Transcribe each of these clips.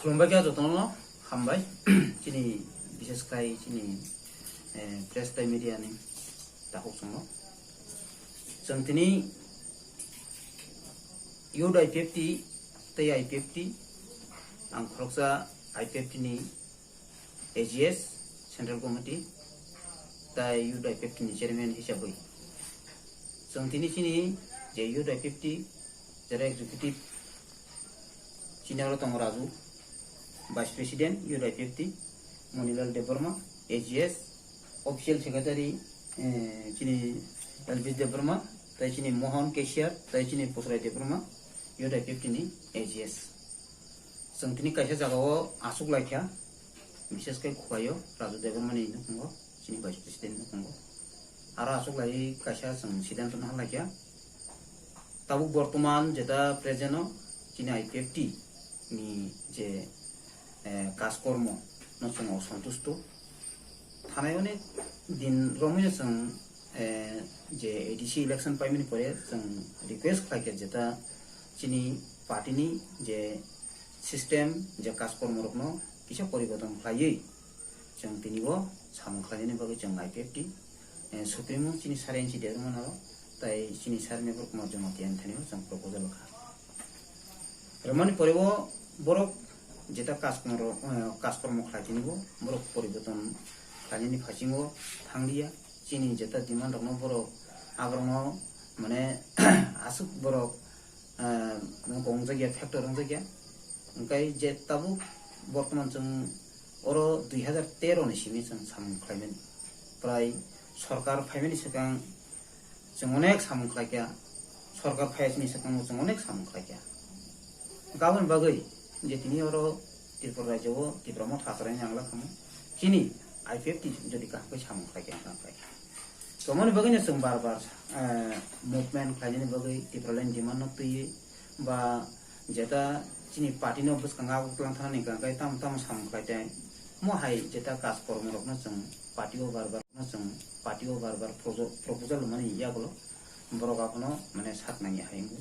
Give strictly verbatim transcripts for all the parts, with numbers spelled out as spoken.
Khulumbai kha jotono hambai. Chini, bishes khai chini, eh, press tei media ni takhuk chwngno. Chwng tini Youth I P F T tei I P F T, ang khoroksa I P F T ni A G S, Central Committee, tei Youth I P F T ni chairman hisabwi. Chwng tini chini je Youth I P F T, jera executive, chini oro tongo Raju, Vice President, Youth I P F T, Monilal Debbarma, A G S, Official Secretary, eh, chini Elvis Debbarma, tei chini Mohan Cashier, tei chini Pusrai Debbarma, Youth I P F T ni A G S. Chwng tini kaisa jagao aswk laikha, bises khe Khukaio Raju Debbarmani nukhungo, chini Vice President nukhungo. Aro aswk lai kaisa chwng siddhanto naha laikha. Tabuk bortoman jeta present o chini I P F T ni je, eh, kajkormo no chwng osantusto. Thanai onek din romwi no chwng, eh, je A D C election paimani pore chwng request khlaikha jeta chini party ni je system, je kajkormo rokno kisa poriborton khlaiwi chwng tini bo samung khlainani bagwi chwng I P F T, eh, Supremo chini Sir N C Debbarma no tei chini Sir Mevar Kumar Jamatia ni thani bo chwng proposal kha. Romani pore bo borok jeta kajkormo, eh, kajkormo khlai tini bo borok poriborton khlainani phasingo thangliya. Chini jeta demand rokno borok aborokno mane aswk borok, ah, wngkok wngjakya, factor wngjakya. Hwnkhe je tabuk bortoman chwng oro dui hazar tero ni simi chwng samung khlaimani. Prai sorkar phaimani swkang chwng onek samung khlaikha, sorkar phaiyasini swkango chwng onek samung khlaikha. Hwnkhe aboni bagwi je tini oro Tripura rajyo o Tipra Motha acharaini ang lakhamu chini I P F T jodi kaham khe samung khlaikha, wngkha khe. Tomoni bagwino chwng bar bar, eh, movement khlainani bagwi Tipraland demand no twiwi ba jeta chini party no bwskango aguk twlang thanani hwnkha khe tamo tamo samung khlai tei mo hai jeta kaj kormo rokno chwng party o bar bar no chwng party o bar bar projo-, proposal mani yagulo borok abono mane sak nangya hai wngwi.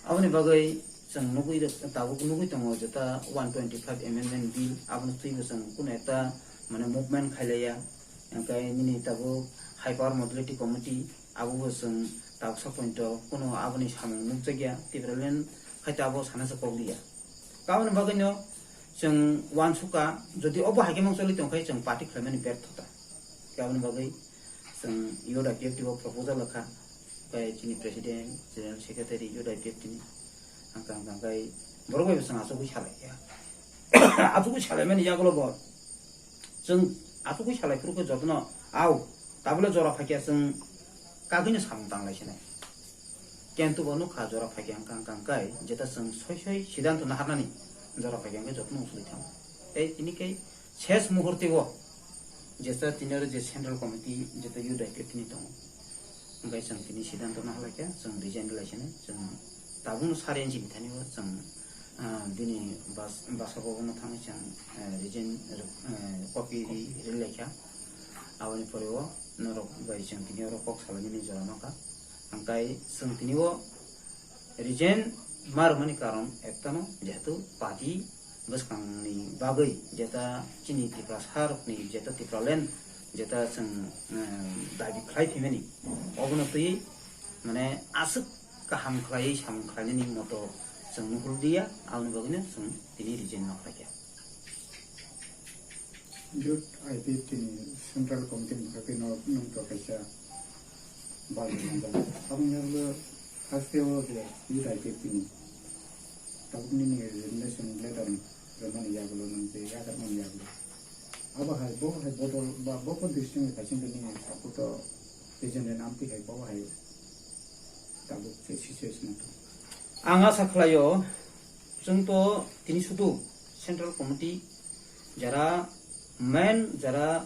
Aboni bagwi chwng nugwi rw-, tabuk nugwi tongo jeta one twenty-five amendment bill, abono twibo chwng kunu ekta mane movement khailaiya. Hwnkhe nini tabuk High Power Modality Committee, abo bo chwng tabuk sa pointo kunu aboni samung nukjakya, Tipraland khai tabuk sana se kok liya. Aboni bagwino chwng uansukha, jodi obo hai khe mangsa choli tongkhe chwng party khlaimani berthota. Aboni bagwi chwng Youth I P F T o proposal kha, bai chini president, general secretary, Youth I P F T ni, ang kang kang kai borok bai bwswng asugwi salai kha. Asugwi salai mani yagulo bo chwng asugwi salai phuru khe jotono au tabule jora phaikya chwng kagwino samung tanglai sinai. Kintu bo nukha jora phaikya ang kang kang kai jeta chwng soi soi siddhanto naharnani jora phaikya ang khe jotono usuli thango. Tei tini khe ses muhurte o jesa tini oro je central committee jeta Youth I P F T ni tongo. Hwnkhe chwng tini siddhanto naharlaikha, chwng resign laisini, chwng tabukno sari inchi bithani o chwng, ah, bini bas-, basa bobono thangwi chwng, eh, resign rw-, eh, copy ri-, rilaikha. Aboni pore o norok bai chwng tini oro kok salainani jora nokha. Hwnkhe chwng tini o resign ma rwmani karon ektano, jehetu party bwskangni bagwi jeta chini Tiprasa rokni jeta Tipraland jeta chwng, eh, dabi khlai phimani, obono twi mane aswk kaham khlaiwi samung khlainani moto chwng nuhuldiya, aboni bagwino chwng tini resign ma khlaikha. Youth I P F T ni Central Committee ni bagwi no nwng to kaisa bal rwjak. Aboni yagulo haste o je Youth I P F T ni tabuk nini resignation letter rwmani yagulo nwng je yakarmani yagulo. Abo hai bo hai bodol ba bo bo district ni kaisa nini support o agent ni amtwi hai bo hai tabuk je situation o. Ang asa khlaio, chwng to tini sudu Central Committee jara main jara,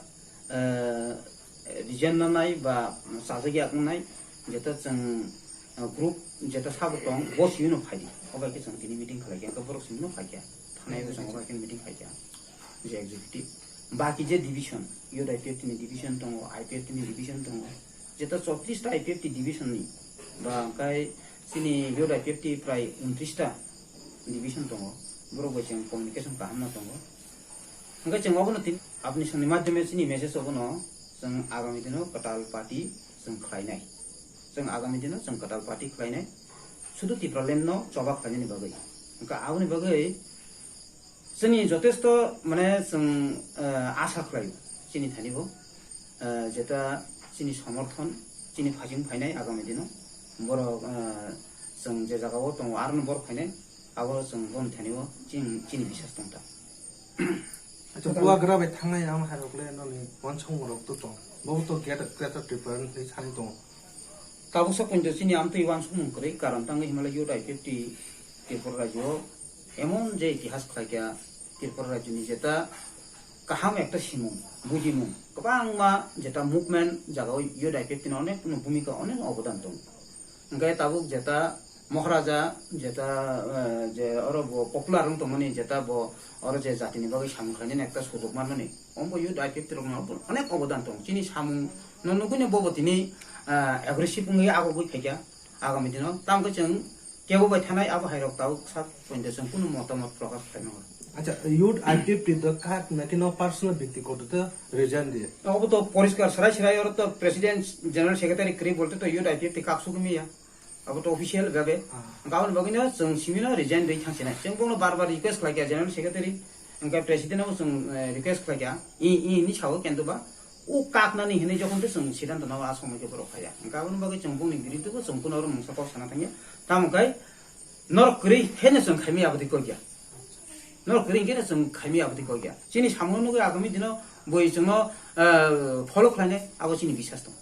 eh, region nanai ba sajagya wngnai, jeta chwng, eh, group jeta sabo tong, bo simi no phaidi. Obai khe chwng tini meeting khlai khe, borok simi no phai khe. Thanai bo chwng obai khe meeting khai khe. Je executive. Baki je division, Youth I P F T ni division tongo, I P F T ni division tongo. Jeta chowtris ta I P F T division ni, ba hwnkhe chini Youth I P F T prai untris ta division tongo. Borok bai chwng communication kaham no tongo. Hwnkhe chwng obono tin, apni songni madhyame chini message obono chwng agami dino kwtal party chwng khlainai. Chwng agami dino chwng kwtal party khlainai. Sudu Tipraland no choba khlainani bagwi. Hwnkhe aboni bagwi chini jotesto mane chwng, eh, asa khlaio chini thani bo. Eh, jeta chini somorthon, chini phajing phainai agami dino. Borok, eh, chwng je jagao tongo, arono borok phainai, abo chwng boni thani o chini, chini biswas tong ta. Acha, bubagra bai thangnai ang hai rok le noni uansukmung rok to tong. Bo to Greater, Greater Tipraland ni sani tongo. Tabuk sa pointo chini amtwi uansukmung kwrwi, karon tangwi himala youth I P F T Tripura rajyo emon je itihas khlaikha, Tripura rajyoni jeta kaham ekta simung, bujimung, kwbangma jeta movement jagao youth I P F T ni onek no bhumika, onek obodan tongo. Hwnkhe tabuk jeta Maharaja, jeta, eh, je oro bo popular wng tongmani, jeta bo oro je jatini bagwi samung khlainani ekta sujok manmani, omo youth I P F T rokno onek obodan tongo. Chini samung no nugwino bobo tini, eh, aggressive wngwi agogwi phaikha. Agami dino tamo khe chwng kebo bai thanai abo hai rok tabuk sak pointo chwng kunu motamot prokash khlai mano. Acha, youth I P F T the khat na kino personal byaktigoto te resign diye. Obo to poriskar, serai serai oro to president, general secretary kwrwi bolte to youth I P F T kak sugwi ya. Abo to official bhabe. Ah. Hwnkhe aboni bagwino chwng simino resign rwi thang sinai. Chwng bono bar bar request khlaikha general secretary, hwnkhe president abo chwng, eh, request khlaikha. I, i hinwi sao kintu ba o kaknani hinwi jokhon to chwng siddhanto nabo a somoi khe borok phaiya. Hwnkhe aboni bagwi chwng bongni biruddhe bo chwng kuno oro mungsa kok sana thangya. Tamo khe norok kwrwi khe no chwng khaimaya aboni kok ya. Norok kwrwi khe no chwng khaimaya aboni kok ya. Chini samung nugwi agami dino boi chwngno, eh, follow khlainai abo chini biswas tong.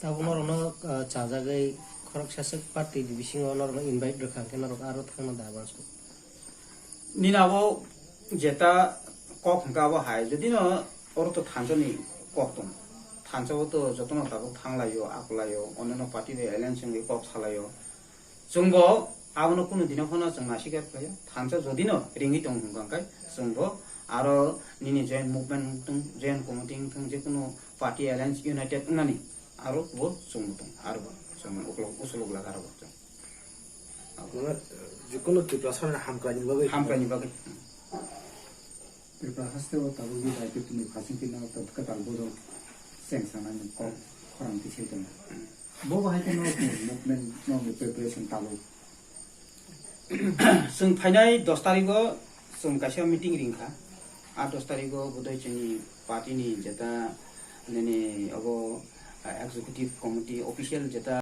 Tabuk norokno, eh, chajagwi khoroksa swk party ni bisingo norokno invite rwkha hwnkhe norok aro thangna da uansuk. Nini abo jeta kok hwnkha abo hai, jodi no oro to thansa ni kok tong. Thansa o to jotono tabuk thang laio, ak laio, onno party bai alliance wngwi kok salaio. Chwng bo abono kunu dino phano chwng nasikar khlaio. Thansa jodi no ringwi tong hwnkha hwnkhe chwng bo aro nini joint movement wngthung, joint committee wngthung, je kunu party alliance united wngnani aro bo chwng tong, aro bo chwng ukulok usulok laga aro bo chwng. Mane, jikunu Tiprasa ni hamkraini bagwi. Hamkraini bagwi. Tripura haste o tabuk youth I P F T ni phasing khe no kwtal bodol cheng sanani kok khorang tisai tongo. Bo bahai khe no movement no preparation tabuk. Chwng phainai dos tarikh o chwng kaisa meeting ringkha. A dos tarikh o bodoi chwngni party ni jeta nini obo, ah, executive committee official jeta